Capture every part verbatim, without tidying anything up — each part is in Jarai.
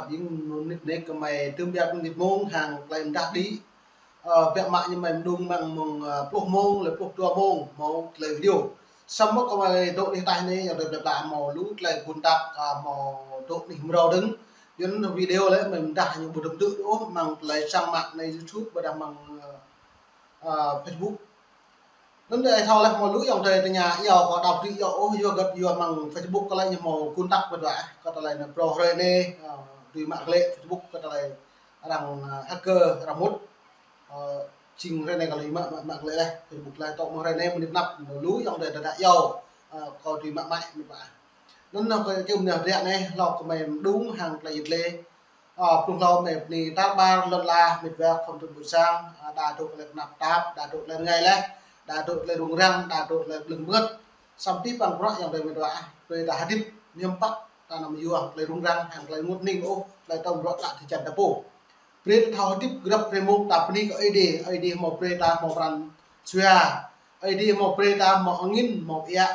Ƀing mơnit anai kơmơi tơm biă mơnit mông hăng tơlơi mơdah đĭ. Ơ, biă mă ñu mơi mơđung mơ̆ng mông, ơ, pluh mông, lĕ pluh dua mông, hmâo tơlơi video. Samơ̆ kơmơi dŏ anih taih anai, yua tơlơi plơi pla hmâo lu tơlơi gun tăk, ơ, hmâo dŏ anih mrâo dơ̆ng. Yua anŭn video lĕ mơi mơdah ñu ƀu dŏ tơ̆ ôh, mơ̆ng tơlơi sang mạng anai YouTube, ƀôdah mơ̆ng, ơ, ơ, Facebook. Anŭn dêh thâo lĕ hmâo lu ayŏng adơi tơña iâu kơ đaŏ tui iâu ôh, yua hơget yua mơ̆ng Facebook kơ lĕ ñu hmâo gun tăk ƀơi dua, kơ tơlơi anŭn phrâo hrơi anai, ơ, tui mă glaĭ Facebook kơ tơlơi arăng, ơ, hacker arăng mŭt. Ơ, jing hrơi anai kơ lĕ mă, mă, mă glaĭ laih, Facebook laih tŏ mơ̆ng hrơi anai mơnit anăp hmâo lu ayŏng adơi tơdah iâu, ơ, kơ tui mă mă mơnit anăp. Anŭn kơ kơ mơnit ră anai, hlâo kơmơi mơđung hăng tơlơi yit lĕ. Ơ, blung hlâo mơi bơni tar ƀar lŏn ala, mĕt wa khŏm tŭ ƀuh sang, ơ, đa dŏ tơlơi tơnap tap, đa dŏ tơlơi rơngai laih, đa dŏ tơlơi rŭng răng, đa dŏ tơlơi blơ̆ng bơngơ̆t. Samơ̆ abih bang bruă ayŏng adơi mĕt wa, brơi ta hơdip hiư̆m pă, ta anăm yua tơlơi rŭng răng, hăng tơlơi rơngot hning ôh, tơlơi tơm bruă ta tơčan ta pô. Brơi ta thâo hơdip grăp hrơi mông ta bơni kơ Ơi Adai, Ơi Adai hmâo brơi ta hmâo pran jua, Ơi Adai hmâo brơi ta hmâo angin, hmâo ia.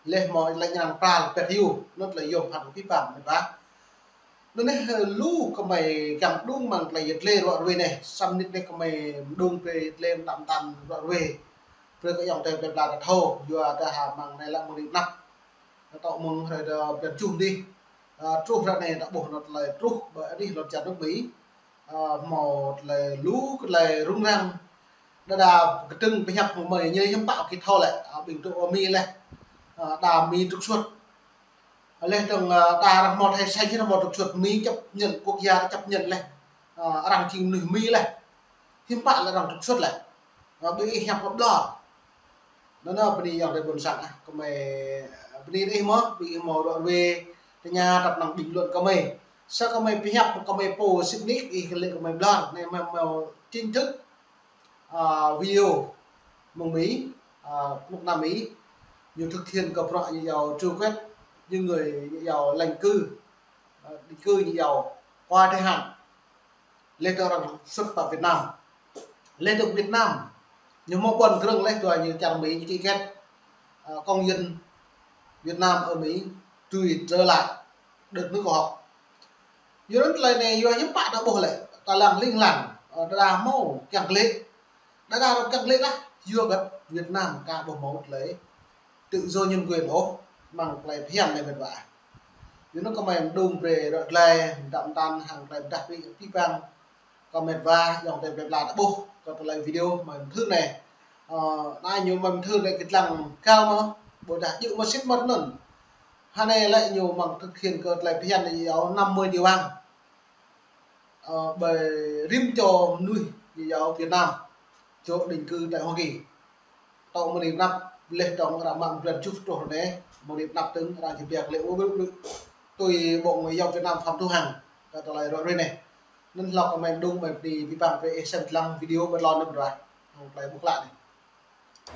Laih hmâo lĕ ñu arăng pral pĕt hiu, anŭn tơlơi yôm phăn kơ abih bang mĕt wa. Anŭn anai, ơ, lu kơmơi kiăng mơđung mơ̆ng tơlơi yit lĕ ră ruai anai, samơ̆ mơnit anai kơmơi mơđung brơi yit lĕ mơtam mơtam ră ruai. Brơi kơ ayŏng adơi plơi pla ta thâo, yua dah hăng mơ̆ng anai lĕ mơnit anăp. Tŏ mơ̆ng hrơi ta blan tơjuh dih. Ơ, truh ră anai ta ƀuh anŭn tơlơi truh ƀơi anih lŏn čar nước Mỹ. Ơ, hmâo tơlơi lu kơ tơlơi rŭng răng. Đa đa kơtơ̆ng pơhiăp hmâo mơi ñu hiư̆m pă kơ thâo lĕ, ơ, ƀing tŭ ơ Mi laih. Ơ, đa Mi trục xuất. Laih dơ̆ng, ơ, đa arăng hmâo thai sanh arăng hmâo trục xuất, Mi chấp nhận, quốc gia chấp nhận laih. Ơ, arăng jing mơnuih Mi laih. Hiư̆m pă lĕ arăng trục xuất lĕ. Ơ, ƀing ih hiăp kơ ƀlŏr. Anŭn anai bơni ayŏng adơi ƀôn sang ah, kơmơi, ơ, bơni ih mơ̆, ƀing ih hmâo ră ruai, tơña tăp năng bình luận kơmơi. Sa kơmơi pơhiăp kơmơi pô sĭt nik ih kơ lĕ kơmơi ƀlŏr, anai mơi hmâo chính thức, ơ, video mơ̆ng Mi, ơ, nước Nam Mi. Ñu thực hiện kơ bruă ñu iâu truy quét những người ñu iâu lánh cư, ơ, định cư ñu iâu qua thời hạn. Laih dơ̆ng arăng xuất pơ Việt Nam. Laih dơ̆ng Việt Nam. Ñu hmâo ƀuăn krơ̆ng laih dua ñu čar Mi ñu ký kết, ơ, công dân Việt Nam ở Mỹ trùy trở lại đất nước của họ. Yua anŭn tơlơi anai yua hiư̆m pă ta ƀuh lĕ, ta lăng ling lang, ơ, ta đa hmâo kiăng glaĭ. Đa đa arăng kiăng glaĭ lah, yua hơget Việt Nam ka ƀuh hmâo tơlơi tự do nhân quyền ôh, mơ̆ng tơlơi phiăn anai mĕt wa. Yua anŭn kơmơi mơđung brơi ră tơlơi, mơtam mơtam hăng tơlơi mơdah abih bang. Kơ mĕt wa, ayŏng adơi plơi pla ta ƀuh, kơ tơlơi video mơ̆ng thư anai. Ơ, anai ñu mơ̆ng thư anai kơtlang kâo mơ̆, ƀôdah djơ̆ mơ̆ sĭt mơ̆n anŭn. Hơnai lĕ ñu mơ̆ng thực hiện kơ tơlơi phiăn anai iâu năm mươi triệu bang. Ơ, ƀơi rĭm čô mơnuih ñu iâu Việt Nam, dŏ định cư tại Hoa Kỳ. Tŏ mơnit anăp laih dơ̆ng arăng mă blan tơjuh truh ră anai, mơnit anăp dơ̆ng arăng či biă glaĭ ƀu ƀu ƀu. Tui ƀing ayŏng Việt Nam Phạm Thu Hằng, kơ tơlơi ră ruai anai. Anŭn hlâo kơmơi mơđung mơi bơni abih bang brơi ih sem lăng video ƀơi lŏn anŭn ră. Hăng tơlơi ƀuh klă anai.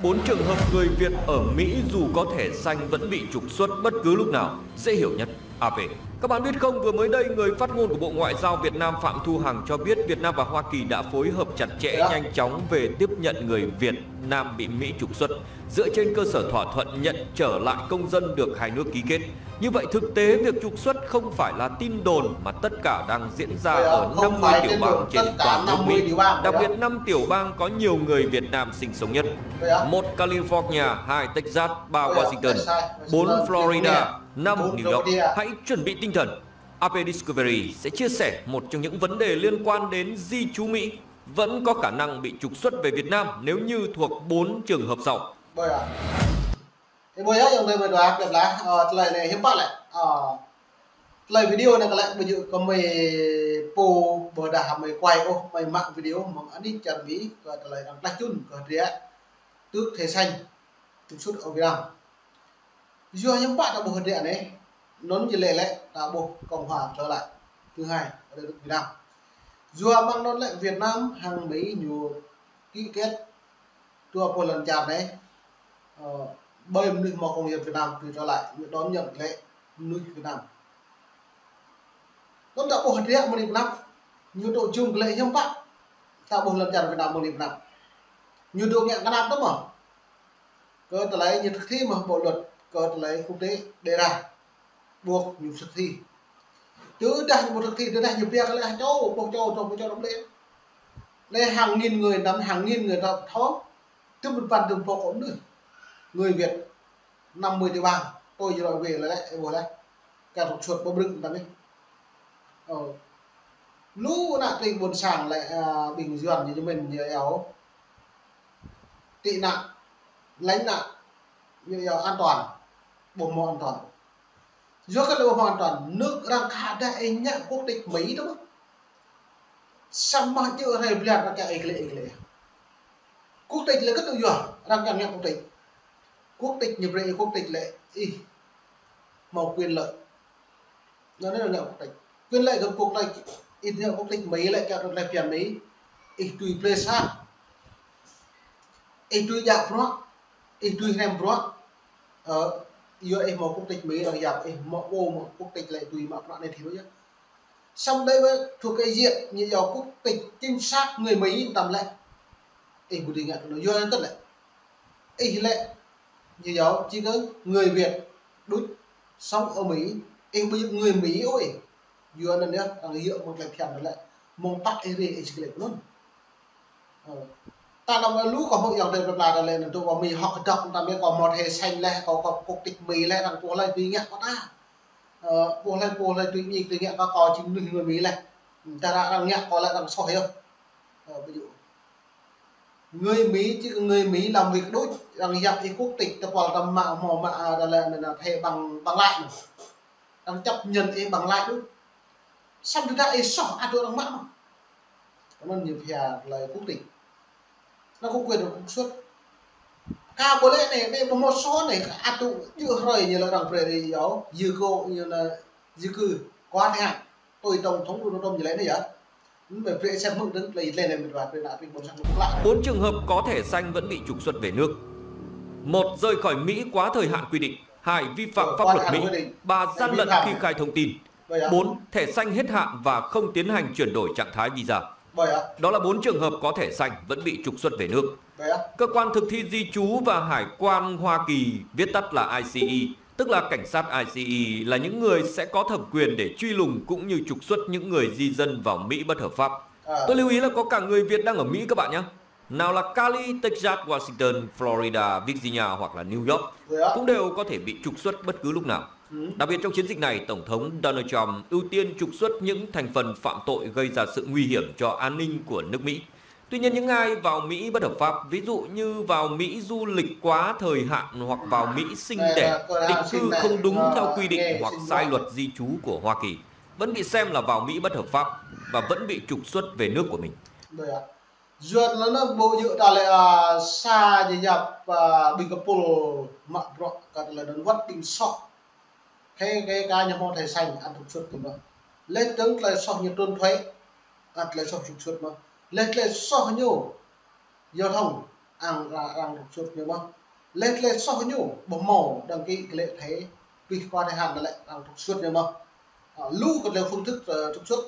Bốn trường hợp người Việt ở Mỹ dù có thẻ xanh vẫn bị trục xuất bất cứ lúc nào, dễ hiểu nhất. A P. Các bạn biết không, vừa mới đây người phát ngôn của Bộ Ngoại giao Việt Nam Phạm Thu Hằng cho biết Việt Nam và Hoa Kỳ đã phối hợp chặt chẽ, Dạ. Nhanh chóng về tiếp nhận người Việt Nam bị Mỹ trục xuất dựa trên cơ sở thỏa thuận nhận trở lại công dân được hai nước ký kết. Như vậy, thực tế việc trục xuất không phải là tin đồn mà tất cả đang diễn ra Dạ, ở không năm mươi phải tiểu tin bang đồn, trên tất cả toàn nước năm mươi Mỹ. Tiểu bang, Đặc dạ. biệt, năm tiểu bang có nhiều người Việt Nam sinh sống nhất. Dạ. Một California, hai Texas, ba Dạ, Washington, sai, sai, bốn sai, Florida, năm New York. Bốn Florida. Hãy chuẩn bị tinh thần. A P Discovery sẽ chia sẻ một trong những vấn đề liên quan đến di trú Mỹ vẫn có khả năng bị trục xuất về Việt Nam nếu như thuộc bốn trường hợp sau. Ƀơi ah. Ơ, ƀơi ah, ayŏng adơi mơi dua, kơlĕ lah, ơ, tơlơi anai hiư̆m pă lĕ. Ơ, tơlơi video anai kơlĕ ƀu djơ̆ kơmơi pô ƀôdah mơi quay ôh, mơi mă video mơ̆ng anih čar Mi, kơ tơlơi arăng tlaih čun kơ hơdră tước thẻ xanh trục xuất ở Việt Nam. Yua hiư̆m pă ta ƀuh hơdră anai, anŭn jing lĕ lĕ ta ƀuh Cộng hòa trở lại thứ hai ở đất nước Việt Nam. Yua mơ̆ng anŭn lĕ Việt Nam hăng Mi ñu ký kết dua pluh lăn čar anai, ơ, ƀơi mơnuih hmâo công dân Việt Nam trùy trở lại, ñu đón nhận lĕ mơnuih Việt Nam. Anŭn ta ƀuh hơdră mơnit anăp, ñu dŏ jum glaĭ hiư̆m pă, ta ƀuh lăn čar Việt Nam mơnit anăp. Ñu dŏ ngă kơnap tơ mơ̆. Kơ tơlơi ñu thực thi mơ̆ bộ luật, kơ tơlơi quốc tế đề ra. Buộc ñu thực thi. Tơdah ñu ƀu thực thi, tơdah ñu pia kơ lĕ čô, ƀu čô, čô, ƀu čô đŏk lĕ. Lĕ hàng nghìn người nắm, hàng nghìn người đó thó. Tơm ƀing păn tơm pô kơ anai. Người Việt năm mươi triệu bang, tôi giờ về là lĕ, ơ, ƀuh lĕ. Kơ trục xuất ƀu brưk tăm ih. Ơ. Lu ană tring ƀôn sang lĕ, a, ƀing Yuan ñu, ñu mĭn ñu iâu tị nạn, lánh nạn, ñu iâu an toàn, ƀu hmâo an toàn. Yua kơ lĕ ƀu hmâo an toàn, nước arăng khă đa ih ngă quốc tịch Mỹ đó. Samơ̆ djơ̆ hrơi blan arăng kiăng ih glĕ, ih glĕ. Quốc tịch lĕ kơ tŭ yua, arăng kiăng ngă quốc tịch. Quốc tịch ñu brơi ih quốc tịch lĕ ih hmâo quyền lợi. Anŭn anai ngă quốc tịch. Quyền lợi kơ quốc tịch, ih ngă quốc tịch Mỹ lĕ, kiăng tơlơi phiăn Mỹ. Ih tui plơi sa. Ih tui djă bruă. Ih tui hrăm bruă. Ơ, yua ih hmâo quốc tịch Mỹ, arăng yap ih hmâo ƀu hmâo quốc tịch lĕ tui mă bruă anai thì thôi yơh. Samơ̆ đơi wơ̆t thuộc cái diện ñu iâu quốc tịch chính xác người Mỹ tăm lĕ. Ih ƀu dưi ngă tui anŭn, yua anŭn tơl lĕ. Ih lĕ ñu iâu chỉ có người Việt đuč sống ở Mỹ, ih ƀu djơ̆ người Mỹ ôh ih. Yua anŭn yơh, arăng yua mơ̆ng tơlơi phiăn anŭn lĕ. Mơ̆ng pă ih rai ih či glĕ anŭn. Ơ. Ta năm lu kơ hmâo yua tơlơi pla ta lĕ anŭn tŭ ƀu Mi hŏk kơdŏk ta Mi kơ hmâo thẻ xanh lĕ, kơ, kơ quốc tịch Mi lĕ, arăng ƀuh lĕ tui ngă kơ ta. Ơ, ƀuh lĕ, ƀuh lĕ tui Mi, tui ngă kơ kơ jing mơnuih người Mi lĕ. Ta arăng ngă kơ lĕ arăng soh yơh. Ơ, ví dụ. Người Mỹ, chỉ có người Mỹ làm việc đuč, arăng yap ih quốc tịch, ta păl ta mă, hmâo mă, a, ta lĕ anŭn thẻ bằng, bằng lái anŭn. Arăng chấp nhận ih bằng lái đuč. Samơ̆ tơdah ih soh ăt arăng mă mơ̆n. Kơ anŭn ñu pia tơlơi quốc tịch. Nó có quyền được trục xuất. Kơ ƀuh lĕ anai, anai ƀu hmâo soh anai, ăt tŭ djơ̆ hrơi ñu lĕ arăng brơi ih iâu, di cư, ñu anŭn, di cư, quá thời hạn. Tôi tổng thống Donald Trump ñu lĕ anai yơh. Anŭn brơi ih xem hmư̆ dơ̆ng tơlơi lĕ anai mĭt wa, brơi ană tring ƀôn sang lŭk lă. Bốn trường hợp có thẻ xanh vẫn bị trục xuất về nước. Một, rời khỏi Mỹ quá thời hạn quy định. Hai, vi phạm pháp luật Mỹ. Ba, gian lận khi khai thông tin. Bốn, thẻ xanh hết hạn và không tiến hành chuyển đổi trạng thái visa. Đó là bốn trường hợp có thẻ xanh vẫn bị trục xuất về nước. Cơ quan thực thi di trú và hải quan Hoa Kỳ, viết tắt là I C E, tức là cảnh sát I C E, là những người sẽ có thẩm quyền để truy lùng cũng như trục xuất những người di dân vào Mỹ bất hợp pháp. Tôi lưu ý là có cả người Việt đang ở Mỹ các bạn nhé. Nào là Cali, Texas, Washington, Florida, Virginia hoặc là New York cũng đều có thể bị trục xuất bất cứ lúc nào. Đặc biệt trong chiến dịch này, Tổng thống Donald Trump ưu tiên trục xuất những thành phần phạm tội gây ra sự nguy hiểm cho an ninh của nước Mỹ. Tuy nhiên, những ai vào Mỹ bất hợp pháp, ví dụ như vào Mỹ du lịch quá thời hạn hoặc vào Mỹ sinh đẻ, định cư không đúng theo quy định hoặc sai luật di trú của Hoa Kỳ, vẫn bị xem là vào Mỹ bất hợp pháp và vẫn bị trục xuất về nước của mình. Yua anŭn ƀu djơ̆ ta lĕ, a, sa jơjap, a, ƀing kơpul mă bruă kơ tơlơi anŭn wơ̆t ƀing soh. Kơ, kơ, kơ ñu hmâo thẻ xanh ăt trục xuất ñu mơ̆n. Lĕ dơ̆ng tơlơi soh ñu trốn thuế, ăt tơlơi soh trục xuất mơ̆n. Lĕ tơlơi soh ñu giao thông, arăng, arăng trục xuất ñu mơ̆n. Lĕ tơlơi soh ñu ƀu hmâo đăng ký glĕ thẻ, pih kơ thẻ hăn lĕ arăng trục xuất ñu mơ̆n. A, lu kơ tơlơi phương thức, ơ, trục xuất.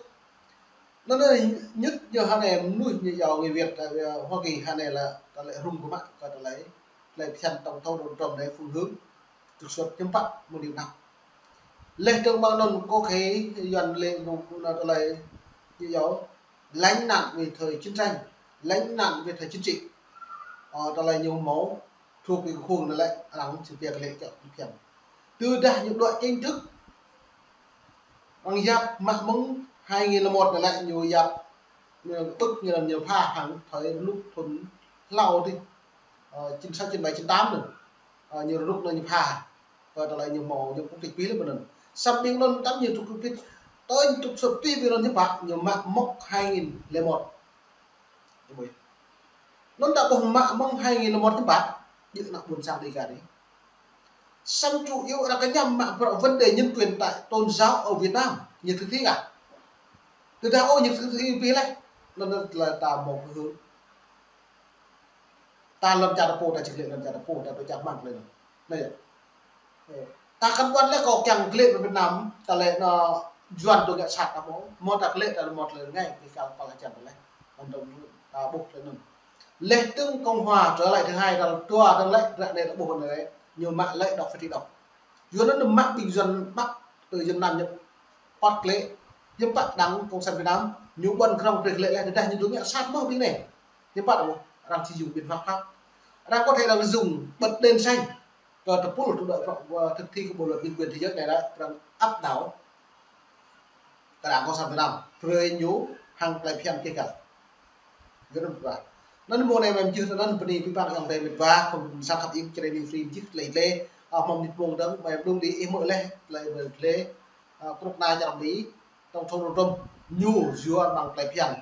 Anŭn, anŭn, nhất ñu hơnai mơnuih ñu iâu người Việt, ơ, Hoa Kỳ hơnai lĕ, ta lĕ rŭng kơ mă, kơ ta lĕ, lĕ phiăn tổng thống Donald Trump anai phương hướng trục xuất hiếm pă mơ̆ng Việt Nam. Lĕ dơ̆ng ƀăng anŭn có thể Yuan lĕ nông, nông ta lĕ, ñu iâu lánh nạn về thời chiến tranh, lánh nạn về thời chiến trị. Ơ, ta lĕ ñu hmâo thuộc về khung anŭn lĕ, arăng či pia kơ lĕ čŏk phiăn. Tơdah ñu đuaĭ chính thức, arăng yap mă mơ̆ng hai nghìn lẻ một anŭn lĕ ñu yap, ñu ƀŭk ñu, ñu pha hăng thời lŭk thun hlâo tih, ơ, chín sáu, chín bảy, chín tám anŭn. Ơ, ñu rŭk anŭn ñu pha. Kơ tơlơi ñu hmâo ñu quốc tịch pih lĕ ƀơi anŭn. Samơ̆ ƀing anŭn tăm ñu trục xuất pih, tơl trục xuất pih ƀing anŭn ñu pă, ñu mă mơ̆ng hai nghìn lẻ một. Anŭn ta ƀuh mă mơ̆ng hai nghìn lẻ một hiư̆m pă, djơ̆ ană ƀôn sang Đêga anai. Samơ̆ chủ yếu arăng kơñăm mă bruă vấn đề nhân quyền tại tôn giáo ở Việt Nam, ñu thực thi kah? Tơdah ôh ñu thực thi pih lĕ, anŭn, anŭn tơlơi ta hmâo kơ hưn. Ta lŏn čar ta pô, ta či glĕ lŏn čar ta pô, ta ƀu čang hmăng glĕ anŭn. Anai yơh. Ơ, ta kăn ƀuăn lĕ kâo kiăng glĕ pơ Việt Nam, ta lĕ anŭn Yuan tŭ ngă sat ta mơ̆, mơ̆ ta glĕ ta mơ̆ lĕ rơngai, kơ kâo păl hơjăn lĕ. Anŭn ta ƀuh lĕ anŭn. Lĕ dơ̆ng Cộng hòa trở lại thứ hai, ta dua dơ̆ng lĕ, ră anai ta ƀuh anai lĕ, ñu mă lĕ độc phát thì độc. Yua anŭn mă ƀing Yuan mă tơ Yuan Nam ñu păt glĕ, Hiư̆m pă đảng Cộng sản Việt Nam, ñu ƀuăn krong prek lĕ lĕ, tơdah ñu dŏ ngă sat mơ̆ ƀing anai. Hiư̆m pă đảng, arăng či dùng biện pháp khác. Arăng có thể arăng dùng bật đèn xanh. Kơ tơpul tơdơi, thực thi kơ bộ luật nhân quyền thế giới anai lĕ, arăng áp đảo kơ đảng Cộng sản Việt Nam. Brơi ñu hăng tơlơi phiăn kơ găl. Gơnam ƀuah. Anŭn mơ̆ng anai mơ̆ng jih anŭn bơni ƀing ƀing ayŏng adơi mĕt wa, kơ sang khăp ing čơrê New Free jih tơlơi tơlơi. Ơ, mơ̆ng nit mơ̆ng dơ̆ng, mơ̆ng blung đi ih mơ̆ leh, tơlơi tơlơi. Ơ, krŭk na čar Mi, tŏng thŏng rơdôm, ñu yua mơ̆ng tơlơi phiăn.